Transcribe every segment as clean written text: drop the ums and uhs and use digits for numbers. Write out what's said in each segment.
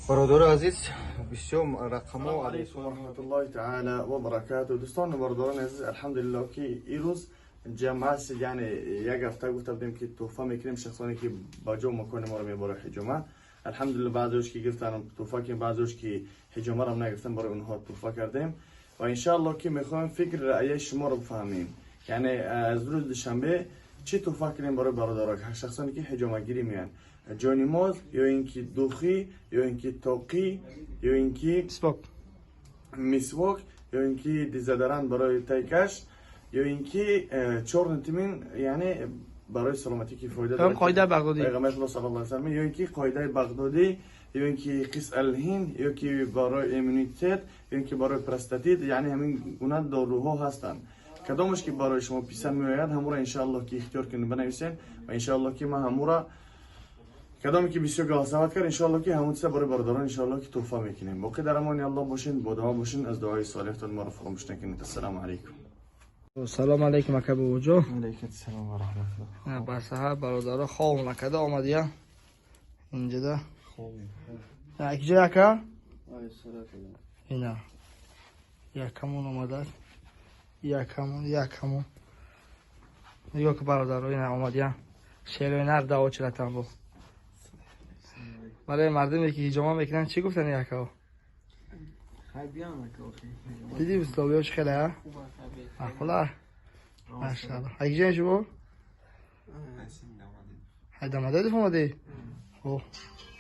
Бародари азиз, бисёр рақамҳо. Алейкум ва таала ва баракату. Дӯстон, бародарони азиз, алҳамдулиллоҳ, ки ирӯз ҷамъ аст, яъне як ҳафта гуфта будем, ки тӯҳфа мекунем шахсоне, ки ба ҷо макони моро мебарад ҳиҷома. Алҳамдулиллоҳ, баъзеош ки гирифтан, тӯҳфа кардем, баъзеош ки ҳиҷомаро нагирифтан, барои онҳо тӯҳфа кардем ва иншааллоҳ, ки мехоҳем фикри раъяи шуморо бифаҳмем, яъне аз рӯзи душанбе чӣ тӯҳфа кунем барои бародарон, шахсоне, ки ҳиҷомагирӣ меоянд: ҷонимоз ё ин ки духӣ, ё ин ки тоқӣ, ё ин ки мисвок, ё ин ки дезодорант барои тайкаш, ё ин ки чёрный тмин, яъне барои саломатӣ ки фоида дорад. Қоидаи Бағдодӣ. Пайғамбари Худо саллаллоҳу алайҳи васаллам, ё ин ки қоидаи Бағдодӣ, ё ин ки қис алҳинд, ё ки барои иммунитет, ё ин ки барои простатит, яъне ҳамин гуна доруҳо ҳастанд. Кадомаш ки барои шумо писанд меояд, ҳамуро иншааллоҳ ки ихтиёр кунед, банависед ва иншааллоҳ ки ман ҳамура, кадоме ки бисёр голосовать кард, иншоаллоҳ ки ҳамон чиза барои бародарон иншоаллоҳ ки тӯҳфа мекунем. Боқӣ дар амони Аллоҳ бошед, бо дуо бошед, аз дуои солеҳтон моро фаромӯш накунед. Ассалому алайкум. Салом алейкум, ака Бобоҷо. Алейкум ассалом ва раҳматуллоҳ. Ба саҳар бародаро хоб накарда омадия инҷода. Якҷо, ака, ина якамон омадааст, якамон, якамон. Нигоҳ ки, бародаро, ина омадия шерои нар даво чилатан бо. Барои мардуме, ки ҳиҷома мекунанд, чӣ гуфтани, акао? Диди, условиёш хеле а маъқула, машаалло. Акиҷои шумо? Ҳайдамададиф омадӣ?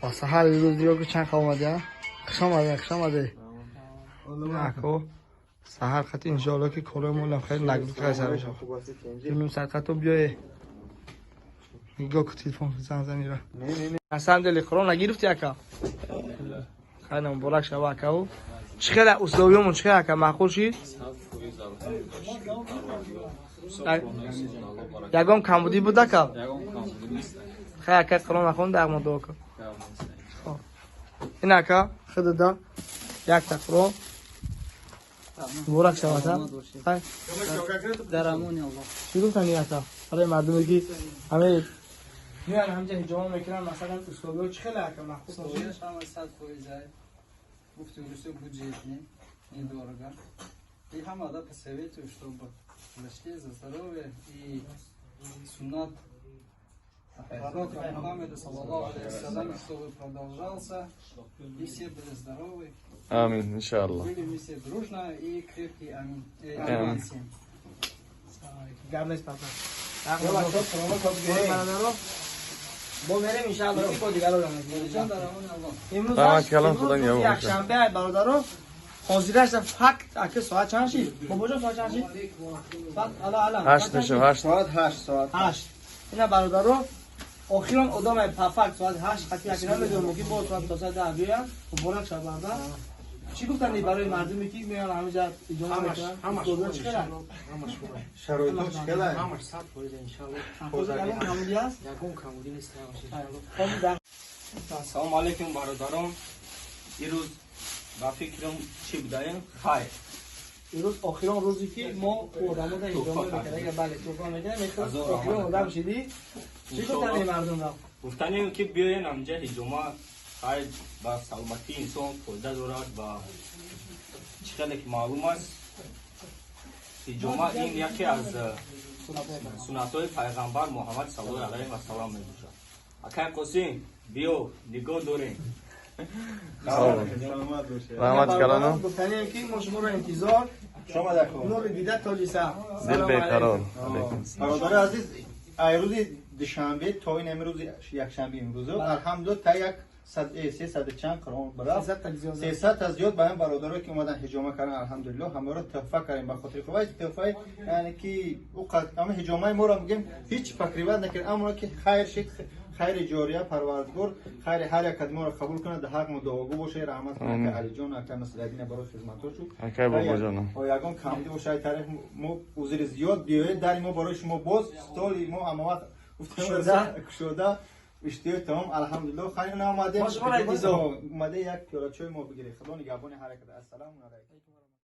Ба саҳар рӯз нигоҳ ки чанд омадӣ. Хуш омадӣ, хуш омадӣ, ако. Саҳар хати иншоалло ки корои молам хеле нагрузка сар мешавад. Ним соат биёе, нигоҳ ку, телефон занг занира. На самом деле Қуръон нагирифти, ака. Хайр, муборак шава, акау. Чӣ хеле условиёмон, чӣ хеле, ака, маъқул шид? Ягон камбудӣ буд, ака? Хай, ака, Қуръон нахон, дар дуо кун. Ин, ака, худада якта Қуръон, муборак шавад. Дар амони Аллоҳ. Чӣ гуфтани, ака, барои мардуме, ки ҳаме меян, ҳамҷа ҳиҷома мекунанд, масалан, условиё чӣ хеле, ака, маъқул? Условияш ҳама 100% ай. Гуфти русо, бюджетный, недорого. И ҳама да посоветую, чтобы зашли за здоровье и суннат пророка Мухаммеда, саллаллаху алейхи вассалам, чтобы продолжался, и все были здоровы. Амин, иншааллоҳ. Были вместе дружно и крепкие, амин. Амин всем. Гап нест, папа. Бо мерем, иншаалло, ки бо дигаро. Ҷон, дар амони Аллоҳ. Имрӯз Раҳмат калом, Худо нигаҳбон бошад. якшанбе, ай бародаро, ҳозираш факт, ака, соат чанд шид, бобоҷон, соат чанд шид? Соат ала ала. 8 мешав, 8. Соат 8, соат. 8. Ина, бародаро, охирон одам па факт соат 8 хати як намедонам, мумкин бо соат то соат 10 биёянд. Муборак шавад, бародар. Чӣ гуфтани барои мардуме, ки меоянд, ҳаминҷа иҷома мекунанд? Условиё чӣ хеле? Шароитҳо чӣ хеле? Ҳамаш 100%, иншалло. Ягон камбудӣ аст? Ягон камбудӣ нест, ҳамаш, иншалло. Салому алейкум, бародарон. Ирӯз ба фикрам, чӣ будаем, хайр. Имрӯз охирон рӯзе, ки мо одамо да ҳиҷома мекунем, бале, туҳфа мекунем. Охирон одам шидӣ, чӣ гуфтани мардумро? Гуфтанем, ки биёен ҳамҷа ҳиҷома, хайр, ба саломатии инсон фоида дорад. Ва чӣ хеле ки маълум аст, ҳиҷома ин яке аз суннатҳои пайғамбар Муҳаммад саллаллоҳу алайҳи васаллам мебошад. Акай Қосим, биё, нигоҳ дорем. Саломат бошед. Раҳмат калоно. Гуфтанем, ки мо шуморо интизор, нури дида то лиса. Дил беқарор. Алейкум. Бародари азиз, ай рӯзи душанбе то ин ами рӯзи якшанбе имрӯзо, алҳамдулилла, та як 300 чанд Қуръон барафт, 300 зиёд ба ин бародарое, ки омадан ҳиҷома кардан, алҳамдулилло, ҳамаро тӯҳфа кардем. Ба хотири хуб тӯҳфаи, яъне ки ама ҳиҷомаи моро мегӯем, ҳеҷ покрывать накард, аммо ки хайр шид, хайри ҷория. Парвардигор хайри ҳар як моро қабул кунад, дар ҳақ мо дуогӯ бошед, раҳмат кунад, ака Алиҷон, ака Насраддин барои хизматҳошу. Акай Бобоҷонам. Ягон камбудӣ бошад таърих, мо узри зиёд. Биёед, дари мо барои шумо боз, столи мо ҳамавақт кушода, иштиёи тамом, алҳамдулилло. Хайр, наомадем, омаде як пиёла чой мо бигиред. Худо нигаҳбони ҳар як. Ассалому алайкум.